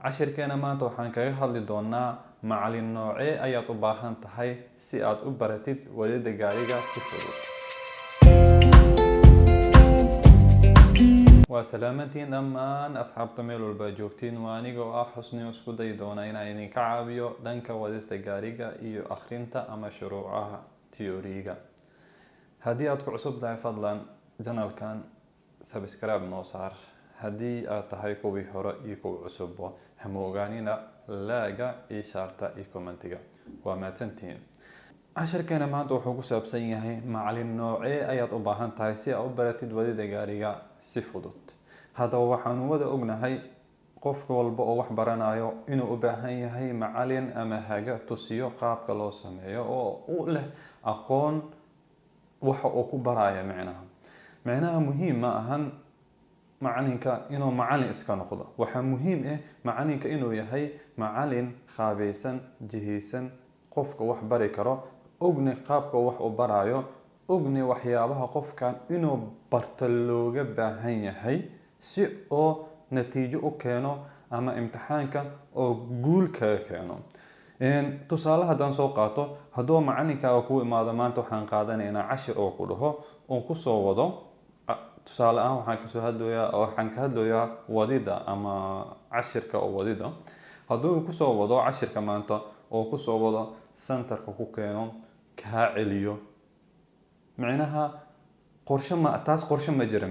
Cashirkeena maanta waxaan kaga hadli doonaa macalin noocee ayaad u baahan tahay si aad u baratid wadida gaariga si fudud. Waa salaamantiin dhammaan asxaabta meel walba joogtiin. Waa anigoo ah Xusni oo isku dayi doona inaan idinka caawiyo dhanka wadista gaariga iyo akhrinta ama shuruucaha theory-ga. Haddii aad ku cusub tahay, fadlan channelkan subscribe noo saar. Haddii aad tahay kuwii hore iyo kuwa cusubba, hama ogaanina like-ga iyo share-ta iyo commentiga. Waa mahadsantihiin. Cashirkeena maanta wuxuu ku saabsan yahay macalin noocee ayaad u baahan tahay si aad u baratid wadida gaariga si fudud. Haddaba waxaanu wada ognahay qofka walba oo wax baranayo inuu u baahan yahay macalin ama haga tusiyo qaabka loo sameeyo oo u leh aqoon waxa uu ku baraayo. Micnaha muhiim ma ahan macalinka inuu macalin iska noqdo. Waxaa muhiim ah macalinka inuu yahay macalin qaabaysan, jihaysan, qofka wax bari karo, ogni qaabka wax uu baraayo, ogni waxyaabaha qofkan inuu barto looga baahan yahay si oo natiijo u keeno ama imtixaanka oo guul kaga keeno. Tusaale haddaan soo qaato, hadduu macalinkaaga kuu imaado, "Maanta waxaan qaadanaynaa cashir," oo ku dhaho oo kusoo wado, tusaale ahaan waxaan kasoo hadlayaa, waxaan ka hadlayaa wadida ama cashirka oo wadida. Hadduu kusoo wado cashirka maanta oo kusoo wado centerka, ku keeno, kaa celiyo, micnaha qorshe ma taas, qorshe ma jira.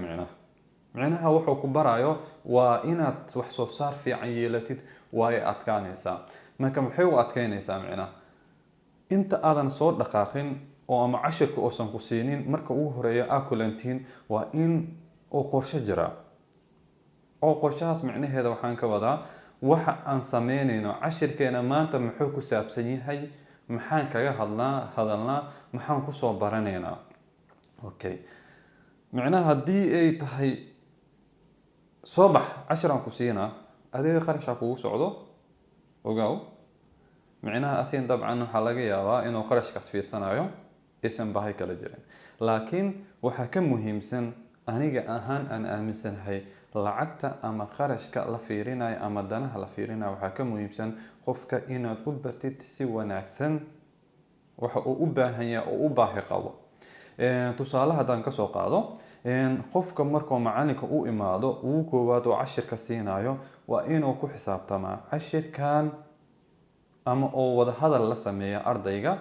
Micnaha wuxuu ku barayo waa inaad wax soo saar fiican yeelatid way adkaanaysaa. Marka maxay u adkeynaysaa? Micnaha inta aadan soo dhaqaaqin oo ama cashirka uusan ku siinin, marka ugu horeeya aa kulantiin, waa in uu qorshe jiraa. Oo qorshahaas micnaheeda waxaan ka wadaa waxa aan sameynayno cashirkeena maanta muxuu ku saabsan yahay, maxaan kaga hadalnaa, maxaan kusoo baranaynaa. Okay, micnaha haddii ay tahay "Soo bax, cashir aan ku siinaa," adiga qarashaa kugu socdo, ogaaw. Micnaha asin dabcan waxaa laga yaabaa inuu qarashkaas fiirsanayo, aysan bahay kala jirin. Laakiin waxaa ka muhiimsan, aniga ahaan aan aaminsanahay, lacagta ama qarashka la fiirinayo ama danaha la fiirinayo, waxaa ka muhiimsan qofka inaad u bartid si wanaagsan waxa uu u baahan yahay oo u baahi qabo. Tusaale haddaan kasoo qaado, qofka markuu macalinka u imaado ugu koowaad oo cashirka siinayo, waa inuu ku xisaabtamaa cashirkan ama oo wadahadal la sameeya ardayga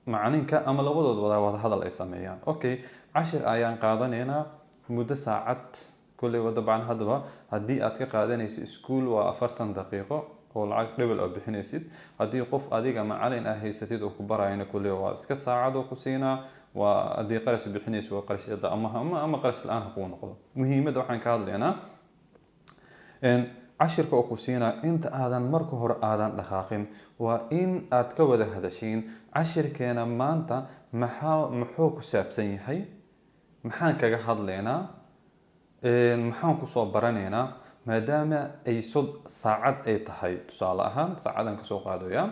macalinka ama labadood wadahadal ay sameeyaan. "Okay, cashir ayaan qaadanaynaa muddo saacad." Kulleyba dabcan haddaba haddii aad ka qaadanayso iskuul waa 40 daqiiqo oo lacag dhebel oo bixinaysid. Haddii qof adiga macalin ah haysatid oo ku barayana, kulley waa iska saacad oo ku siinaa. Waa haddii qarash bixinayso, waa qarash ama qarash la-aan ha kuu noqdo. Muhiimadda waxaan ka hadlaynaa cashirka oo ku siinaa, inta aadan marka hore aadan dhaqaaqin, waa in aad ka wada hadashiin cashirkeena maanta muxuu ku saabsan yahay, maxaan kaga hadlaynaa, maxaan kusoo baranaynaa. Maadaama ay saacad ay tahay, tusaale ahaan saacadaan kasoo qaadaya,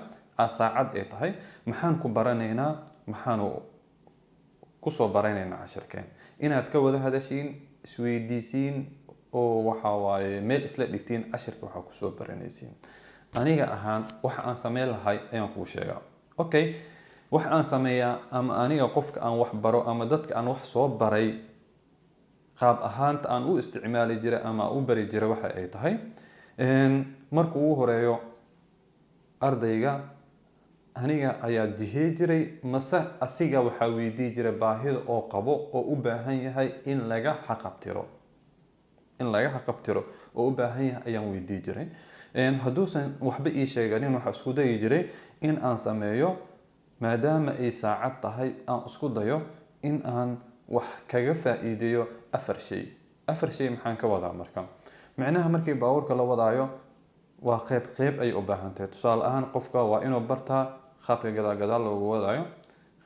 saacad ay tahay, maxaan ku baranaynaa, maxaanu kusoo baranaynaa cashirkeen, inaad ka wada hadashiin, isweydiisiin oo waxa waaye meel isla dhigtiin cashirka waxaa kusoo baranaysiin. Aniga ahaan waxa aan sameyn lahay ayaan kuu sheegaa. Okay, waxa aan sameeyaa ama aniga qofka aan wax baro ama dadka aan wax soo baray, qaab ahaanta aan u isticmaali jiray ama u bari jiray waxa ay tahay, marka ugu horeeyo ardayga aniga ayaa jihey jiray mase asiga waxaa weydii jiray baahida oo qabo oo u baahan yahay in laga xaqabtiro oo u baahan yahay ayaan weydii jiray. Hadduusan waxba ii sheeganin, waxaa isku dayi jiray in aan sameeyo, maadaama ay saacad tahay, aan isku dayo in aan wax kaga faa'iideeyo afar shay. Afar shay maxaan ka wadaa? Marka micnaha markii baabuurka la wadaayo waa qeyb qeyb ay u baahan tahay. Tusaale ahaan qofka waa inuu bartaa qaabka gadaal gadaal loogu wadaayo,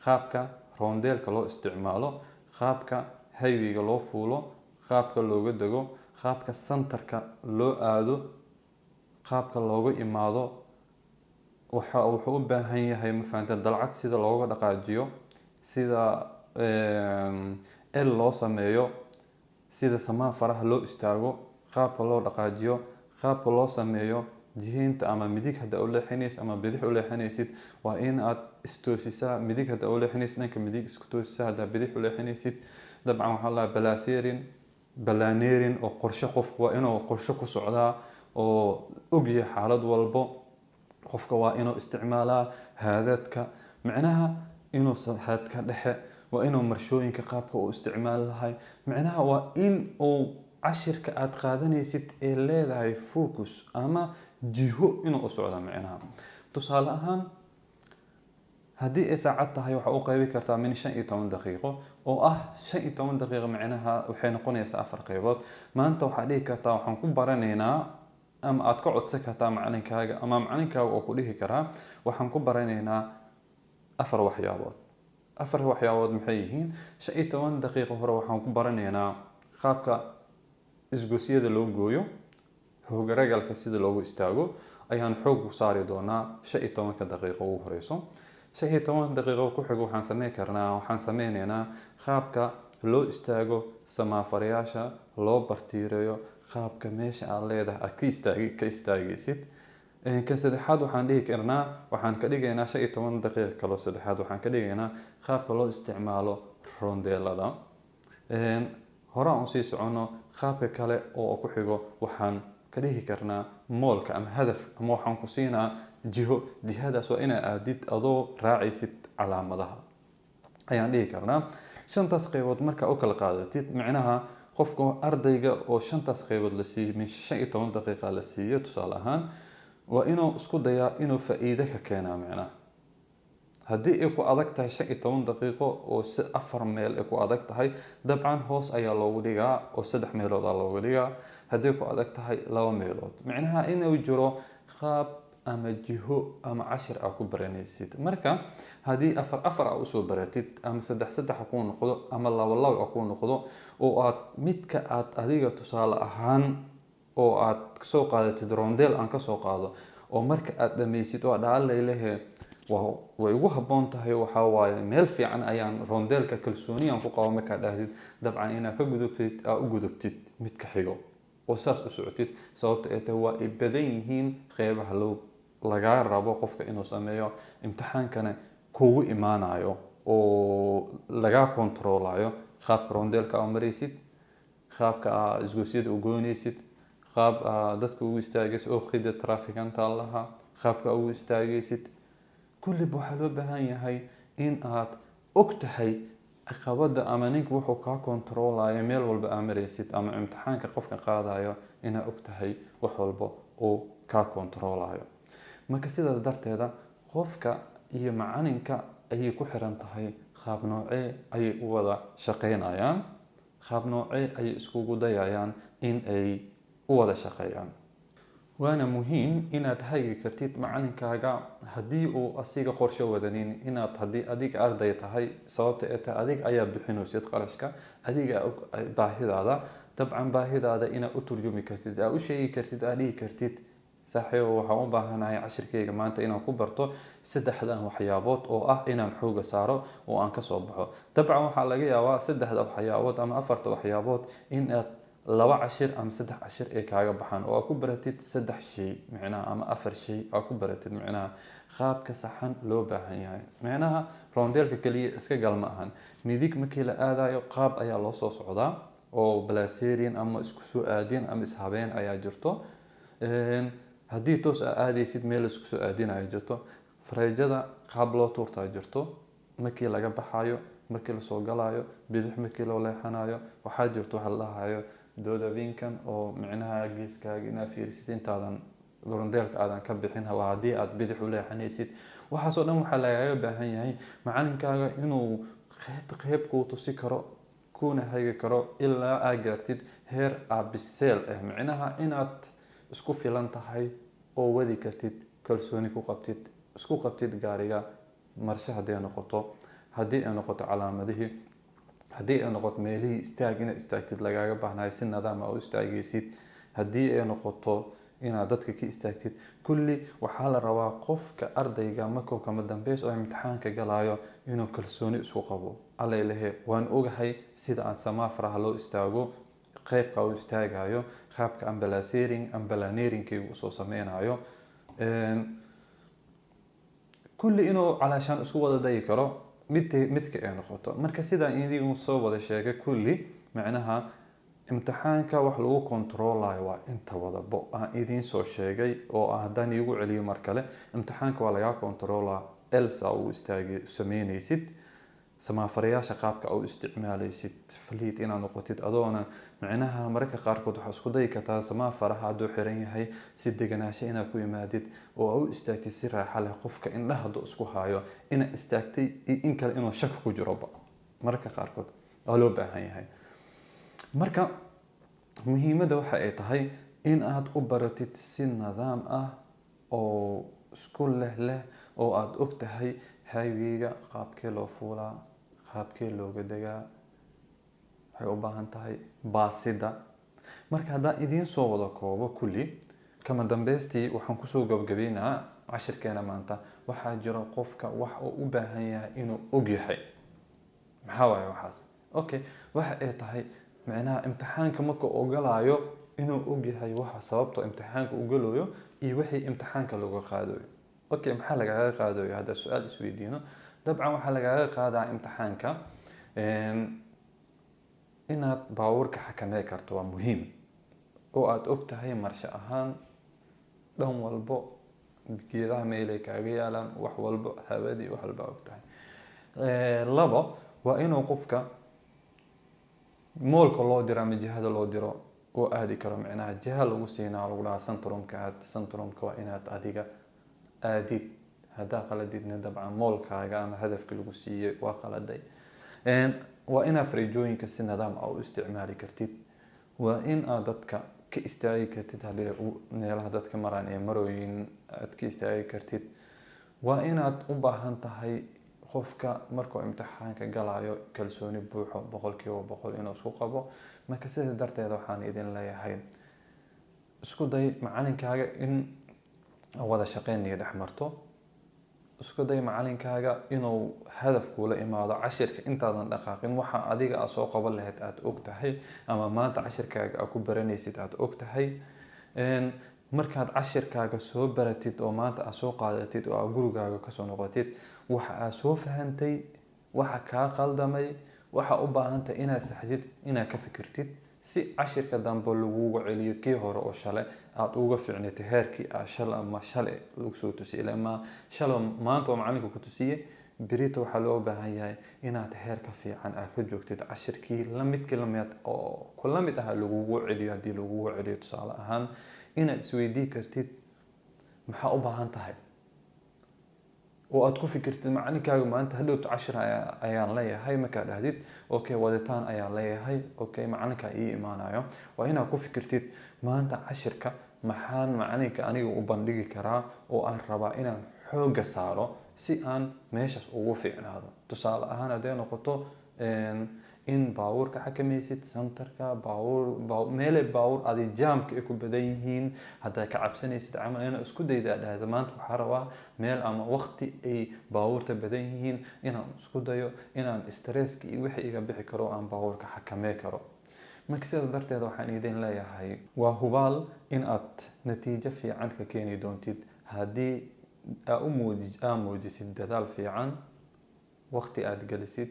qaabka roondeelka loo isticmaalo, qaabka highwayga loo fuulo, qaabka looga dego, qaabka centerka loo aado, qaabka looga imaado. Waxa wuxuu u baahan yahay, ma fahanta, dalcad sida looga dhaqaajiyo, sida L loo sameeyo, sida samaan faraha loo istaago, qaabka loo dhaqaajiyo, qaabka loo sameeyo. Jihaynta ama midig hadda u leexinaysid ama bidix u leexinaysid, waa in aad istoosisaa. Midig hadda u leexinaysid, dhanka midig isku toosisaa. Haddaa bidix u leexinaysid, dabcan waxaa la placering, planering oo qorshe. Qofku waa inuu qorshe ku socdaa oo ogyahay xaalad walbo. Qofka waa inuu isticmaalaa haadadka, micnaha inuu haadka dhexe waa inuu marshooyinka qaabka uu isticmaali lahay. Micnaha waa in uu cashirka aad qaadanaysid ee leedahay focus ama jiho inuu u socdo. Micnaha tusaale ahaan, haddii ay saacad tahay, waxaa u qaybi kartaa min 15 daqiiqo oo ah 15 daqiiqo. Micnaha waxay noqonaysaa afar qaybood. Maanta waxaad dhihi kartaa waxaan ku baranaynaa, ama aad ka codsan kartaa macalinkaaga, ama macalinkaaga oo ku dhihi karaa waxaan ku baranaynaa afar waxyaabood. Afar waxyaabood maxay yihiin? 15 daqiiqo hore waxaan ku baranaynaa qaabka isgoysyada loo gooyo, hoogaragalka sida loogu istaago ayaan xoog u saari doonaa 15-ka daqiiqo ugu horeyso. 15 daqiiqo ku xigo waxaan sameyn karnaa, waxaan sameyneynaa qaabka loo istaago samaafareyaasha, loo bartiireeyo, qaabka meesha aad leedahay aad ka istaagaysid. Kan saddexaad waxaan dhihi karnaa, waxaan ka dhigaynaa 15 daqiiqa kaloo saddexaad waxaan ka dhigaynaa qaabka loo isticmaalo rondeelada. Hore aan usii soconno, qaabka kale oo ku xigo waxaan ka dhihi karnaa moolka ama hadaf, ama waxaan ku siinaa jiho. Jihadaas waa inaa aadid adoo raacaysid calaamadaha, ayaan dhihi karnaa. Shantaas qaybood markaa u kala qaadatid, micnaha qofka ardayga oo shantaas qaybood la siiyey, min 15 daqiiqa la siiyo tusaale ahaan, waa inuu isku dayaa inuu faa'iido ka keenaa. Micnaha haddii ay ku adag tahay 15 daqiiqo oo si afar meel ay ku adag tahay, dabcan hoos ayaa loogu dhigaa oo saddex meelood aa loogu dhigaa. Haddii ku adag tahay laba meelood, micnaha inuu jiro qaab ama jiho ama cashir aa ku baranaysid. Marka haddii afar afar aa usoo baratid, ama saddex saddex ha kuu noqdo, ama labo labo ha kuu noqdo, oo aad midka aad adiga tusaale ahaan oo aad kasoo qaadatid rondeel aan kasoo qaado, oo marka aad dhammaysid oo dhaallaylehe way ugu habboon tahay, waxaa waaye meel fiican ayaan rondeelka kalsooniyaan ku qabo markaad dhahdid, dabcan inaad ka gudubtid, aa u gudubtid midka xigo oo saas u socotid. Sababta ay tahay waa ay badan yihiin qeybaha loo lagaa rabo qofka inuu sameeyo, imtixaankana kugu imaanayo oo lagaa kontroolayo qaabka rondeelka aa maraysid, qaabka aa isgoysyada u goynaysid, qaab aa dadka ugu istaagaysid oo khida trafikanta lahaa, qaabka ugu istaagaysid. Kulliba waxaa loo baahan yahay in aad og tahay caqabada ama ninka wuxuu kaa kontroolayo meel walba aa maraysid, ama imtixaanka qofka qaadayo inaad og tahay wax walba uu kaa kontroolayo. Marka sidaas darteeda qofka iyo macalinka ayay ku xiran tahay qaab noocee ayay u wada shaqeynayaan, qaab noocee ayay iskugu dayayaan in ay u wada shaqeeyaan. Waana muhiim inaad hagi kartid macalinkaaga haddii uu asiga qorshe wadanin, inaad haddii adiga arday tahay, sababta ay tahay adiga ayaa bixinaysid qarashka, adiga og baahidaada. Dabcan baahidaada inaad u turjumi kartid, aad u sheegi kartid, aad dhihi kartid: "Saaxiibo, waxaan u baahanahay cashirkayga maanta inaan ku barto saddexdan waxyaabood oo ah inaan xooga saaro oo aan kasoo baxo." Dabcan waxaa laga yaabaa saddexda waxyaabood ama afarta waxyaabood in aad laba cashir ama saddex cashir ay kaaga baxaan oo aad ku baratid saddex shay micnaha ama afar shay aad ku baratid. Micnaha qaabka saxan loo baahan yahay, micnaha rondeelka kaliya iska gal ma ahan. Midig markii la aadayo qaab ayaa loo soo socdaa oo placering ama isku soo aadin ama ishabeen ayaa jirto. Haddii toos aa aadaysid, meel isku soo aadinayo jirto. Fareejada qaab loo tuurtaa jirto, markii laga baxayo, markii lasoo galayo, bidix markii loo leexanayo. Waxaa jirto waxa la dhahayo doodavinkan oo micnaha geeskaaga inaad fiirisid intaadan rondeelka aadan ka bixin, waa haddii aad bidix u leexanaysid. Waxaasoo dhan waxaa lagaaga baahan yahay macalinkaaga inuu qeyb qeyb kuu tusi karo kuna hagi karo ilaa aad gaartid heer aabiseel ah, micnaha inaad isku filan tahay oo wadi kartid, kalsooni ku qabtid, isku qabtid gaariga marshe haddii ay noqoto, haddii ay noqoto calaamadihii, haddii ay noqoto meelihii istaag inaad istaagtid lagaaga baahnayo, si nidaam aa u istaagaysid, haddii ay noqoto inaad dadka ka istaagtid. Kulli waxaa la rabaa qofka ardayga markuu kama dambeys oo imtixaanka galayo inuu kalsooni isku qabo: "Allay lehe, waan ogahay sida aan samaafaraha loo istaago." Qeybka uu istaagayo, qaabka ambalaasering ambalaneerinkii usoo sameynayo, kulli inuu calaashaan isku wada dayi karo mid midka ay noqoto. Marka sidaan idiin soo wada sheegay kulli, macnaha imtixaanka wax lagu kontroolayo waa inta wadabo aan idiin soo sheegay, oo ah haddaan iigu celiyo mar kale, imtixaanka waa lagaa kontroolaa elsa uu istaagi sameynaysid, samaafarayaasha qaabka u isticmaalaysid, fleet inaad noqotid, adoona micnaha mararka qaarkood waxaa isku dayi kartaa samaafaraha hadduu xiran yahay si deganaansho inaad ku imaadid oo aa u istaagtid si raaxa leh. Qofka indhaha hadduu isku hayo inaad istaagtay iyo in kale inuu shak ku jiroba mararka qaarkood waa loo baahan yahay. Marka muhiimadda waxa ay tahay in aad u baratid si nidaam ah oo isku leh leh oo aada og tahay highway-ga qaabkee loo fuulaa, qaabkee looga degaa. Waxay u baahan tahay baasida. Marka haddaan idiin soo wada koobo kulli, kama dambeystii waxaan kusoo gabagabeynaa cashirkeena maanta. Waxaa jiro qofka wax uu u baahan yahay inuu og yahay. Maxaa waaye waxaas? Okay, waxa ay tahay macnaha imtixaanka marka ogolaayo inuu og yahay waxa sababta imtixaanka u galayo iyo wixii imtixaanka looga qaadayo. Okay, maxaa lagaga qaadayo hadda su-aal isweydiino? Dabcan waxaa lagaga qaadaa imtixaanka inaad baabuurka xakamey karto, waa muhiim, oo aada og tahay marsho ahaan dhan walbo, geedaha meelay kaaga yaalaan, wax walbo, hawadii, wax walba og tahay. Labo, waa inuu qofka moolka loo diro ama jihada loo diro oo aadi karo. Micnaha jiha lagu siinaa, lagu dhahaa centrumka aad, centrumka waa inaad adiga aadid. Haddaa qaladidna, dabcan moolkaaga ama hadafka lagu siiyey waa qaladay. Waa inaad fariijooyinka si nidaam ah u isticmaali kartid, waa in aad dadka ka istaagi kartid haddii meelaha dadka maraan ee marooyin aad ka istaagi kartid. Waa inaad u baahan tahay qofka markuu imtixaanka galayo kalsooni buuxo 100% inuu isku qabo. Marka sidaas darteed waxaan idin leeyahay, isku day macalinkaaga in wada shaqeyn dhex marto. Isku day macalinkaaga inuu hadaf kuula imaado cashirka intaadan dhaqaaqin. Waxa adiga aad soo qaban lahayd aada og tahay, ama maanta cashirkaaga aad ku baranaysid aada og tahay. Markaad cashirkaaga soo baratid oo maanta aad soo qaadatid oo aad gurigaaga kasoo noqotid, waxa aad soo fahantay, waxa kaa qaldamay, waxa u baahantahay inaad saxdid, inaad ka fikirtid si cashirka dambe laguga celiyo kii hore oo shalay aada uga ficnatay heerkii aad shal ama shalay lagu soo tusiyay. Ilaa shalo maanta oo macalinka ku tusiyey, berito waxaa loo baahan yahay inaad heer ka fiican aad ka joogtid cashirkii lamidkii lamid oo kula mid ah lagugu celiyo. Haddii lagugu celiyo, tusaale ahaan, inaad isweydii kartid maxaa u baahan tahay oo aad ku fikirtid macalinkaaga maanta hadhowta cashir ayaan leeyahay. Markaad dhahdid okay, waditaan ayaan leeyahay, okay, macalinkaa ii imaanayo, waa inaad ku fikirtid maanta cashirka maxaan macalinka aniga u bandhigi karaa oo aan rabaa inaan xoogga saaro si aan meeshaas ugu fiicnaado. Tusaale ahaan, hadday noqoto in baabuurka xakamaysid centerka baabuur, meelay baabuur adi jaamka ay ku badan yihiin, haddaa ka cabsanaysid camal, inaad isku dayda aad dhahdo maanta waxaa rabaa meel ama waqti ay baabuurta badan yihiin inaan isku dayo inaan stresska iyo wixii iga bixi karo, aan baabuurka xakamey karo. Marka sidaas darteed waxaan idin leeyahay, waa hubaal in aad natiijo fiican ka keeni doontid haddii aa muujisid dadaal fiican, waqti aad gelisid,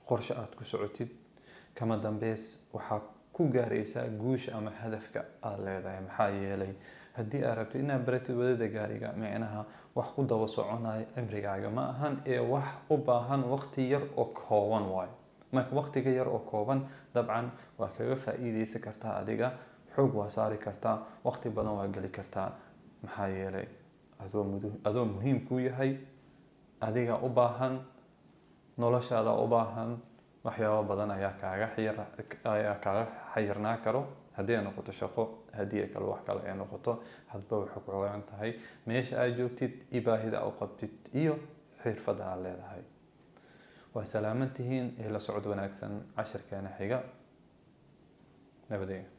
qorshe aad ku socotid. Kama dambeys waxaa ku gaaraysaa guusha ama hadafka aad leedahay. Maxaa yeelay, haddii aad rabtid inaad baratid wadada gaariga, micnaha wax ku daba soconayo cimrigaaga ma ahan ee wax u baahan waqti yar oo kooban waayo. Marka waqtiga yar oo kooban dabcan waa kaga faa-iideysan kartaa, adiga xoog waa saari kartaa, waqti badan waa geli kartaa. Maxaa yeelay, adoo muhiim kuu yahay, adiga u baahan, noloshaada u baahan, waxyaabo badan ayaa kaaga xayirnaa karo, haddii ay noqoto shaqo, haddii ay kale wax kale ay noqoto. Hadba waxay ku xiran tahay meesha aad joogtid iyo baahida aad u qabtid iyo xirfadda aad leedahay. Waa salaaman tihiin ee la socod wanaagsan cashirkeena xiga. Nabadega.